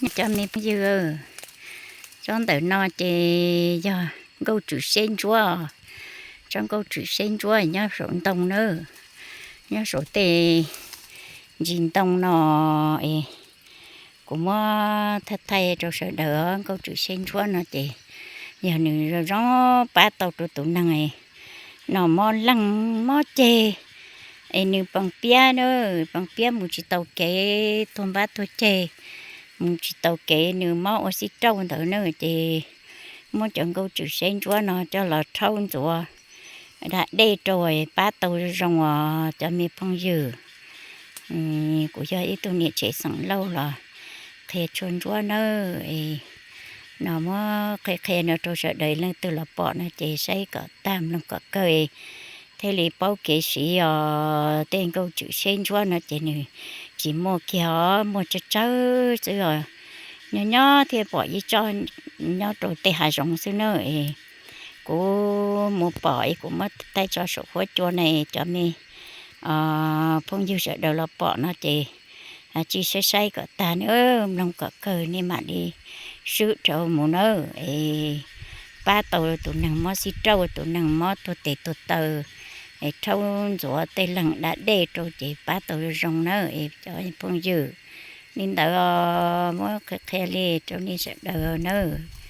Cov me phooj ywg, tsob ntawm no ces yog nkauj tswm seb ntsuab. Tsob nkauj tswm seb ntsuab nyob saum ntoo na, nyob saum tej ntsis ntoo no es kuv muab thaij thaij rau sawv daws os. Nkauj tswm seb ntsuab no ces yog nws zoo zoo pab tau rau tus neeg noj mob leeg mob ceg, es nws poo piab na, poo piab mus tsis tau kev, tuag npab tuag ceg mus tsis tau kev, nws mob ua xib rauj ntawd na, ces muab cov nkauj tswm seb ntsuab no coj los rhaub ntxuav da dej rau pab tau zoo os cov me phooj ywg. Kuv yog ib tug niam tsev xeem Lauj los qhia tshuaj ntsuab nawb. No muab qhia qhia no rau sawv daws, leej twg los pom no ces saib kom tag mloog kom kawg thiaj li paub kev siv os. Tej nkauj tswm seb ntsuab no ces nws tsis muaj kiag os, muaj tsawg tsawg xwb os. Nyob nyob thiaj pom ib tsob nyob rau tej hav zoov xwb na. Kuv mus pom es kuv muab thaij tso saum huab cua ne cov me phooj ywg sawv daws los pom no ces cia saib saib kom tag nawb, mloog kom kawg nej mam li swb rau mus nawb. Es pab tau tus neeg mob xib rauj, tus neeg mob tuag tes tuag taw, es rhaub ntxuav tej leeg da dej rau ces pab tau zoo zoo nawb es cov phooj ywg. Li ntawd muab qhia qhia li rau nej sawv daws nawb.